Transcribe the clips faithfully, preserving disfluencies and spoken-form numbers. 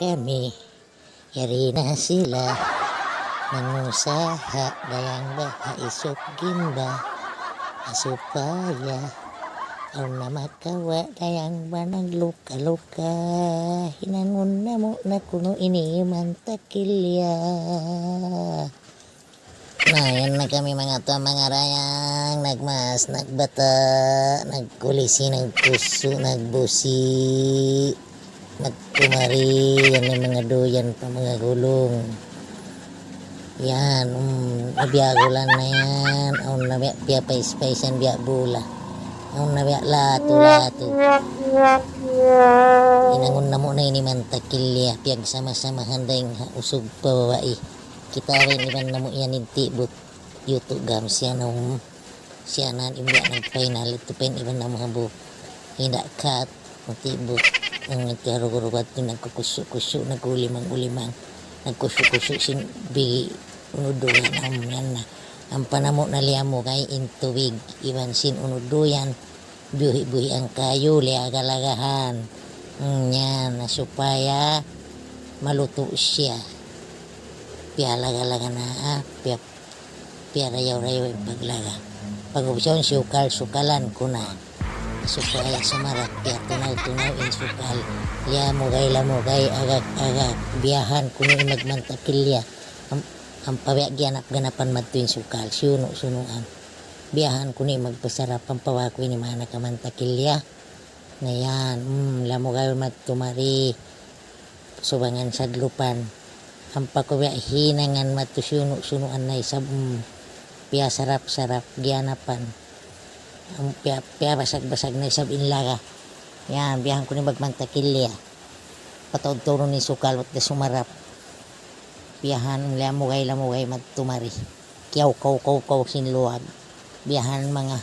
Kami, yari na sila nangusaha dayang ba ha isuk gimba, ha supaya awn na makawa' dayang ba nagluka-luka. Hinangun namu' na kunu' ini mantakilya. Na, yan na kami manga tuwan, manga dayang, nagmaas, nagbata', nagkulisi, nagkusu', nagbusi', nagkumari, yan na in manga duyan pa manga gulung. Yan, um, biya' gulan na yan, awn na biya' piyapais-paisan biya' bula. Awn na biya' latu-latu. Hinangun namu' na ini mantakilya, piyagsama-samahan dayng ha usug pa babai. Kita' ra in iban namu' yan in tibut. Yutu' gam siya na, um, siya na in biya' nagpainal, itu pa in iban namu' habu. Hinda' kat, in tibut. Ang itu ha rugu-rugu yadtu nagkukusu'-kusu', nag-ulimang-ulimang. Nagkusu'-kusu' sin bigi unud duyan, um, yan na. Ampa namu' na liyamugay in tubig, iban sin unud duyan. Biyuhi'-biyuhi' in kayu, liyaga-lagahan. Hmm, yan, supaya malutu' siya. Piyalaga-laga na, ah, piya-, piyarayaw-rayaw in paglaga. Pag-ubus yaun, sukal-sukalan ku na. Supaya sumarap, piyatunaw-tunaw in sukal. Liyamugay-lamugay, agak-agak. Biyahan kunu' in magmantakilya. Am-, ampa biya' giyanap-ganapan madtu in sukal, siyunu'-sunuan. Biyahan kunu' in magpasarap, ampa baku ini mana ka mantakilya. Na yan, hmm, lamugay madtu mari. Subangan sadlupan. Ampa ku biya' hinangan madtu siyunu'-sunuan na isab, hmm. Piyasarap-sarap, giyanapan. Am-, piya-, piyabasag-basag na isab in laga. Yan, biyahan kunu' in magmantakilya. Pataud-taurun in sukal, bat da sumarap. Biyahan, lamugay-lamugay madtu mari. Kiyawkaw-kawkaw sin luwag. Biyahan manga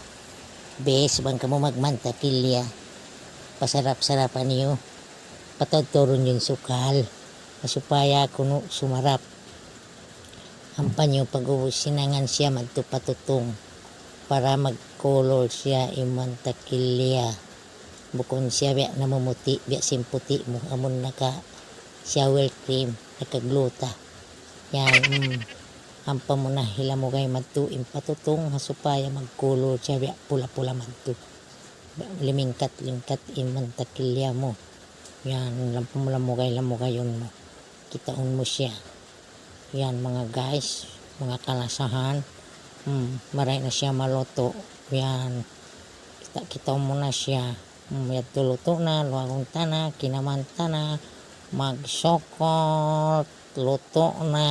bes, bang kamu magmantakilya. Pasarap-sarapan niyu. Pataud-taurun in sukal. Supaya kunu' sumarap. Ampa niyu pag-ubus hinangan siya madtu pa tutung. Para magkulul siya in mantakilya. Bukun siya biya' namumuti', biya' sin puti' mu, amun naka shower cream, naka-gluta. Yan, mm. Ampa mu na hilamugay madtu in pa tutung, ha supaya magkulul siya biya' pula-pula madtu. Biya' limingkat-lingkat in mantakilya mu. Yan, lampa mu lamugay-lamugayun mu. Kitaun mu siya. Yan, manga guys, manga kalasahan. Hmm, mari na siya malutu'. Yan. Kita', kitaun mu na siya. Hmm, yadtu lutu' na, luagun ta na, kinaman ta na, magsukul, lutu' na.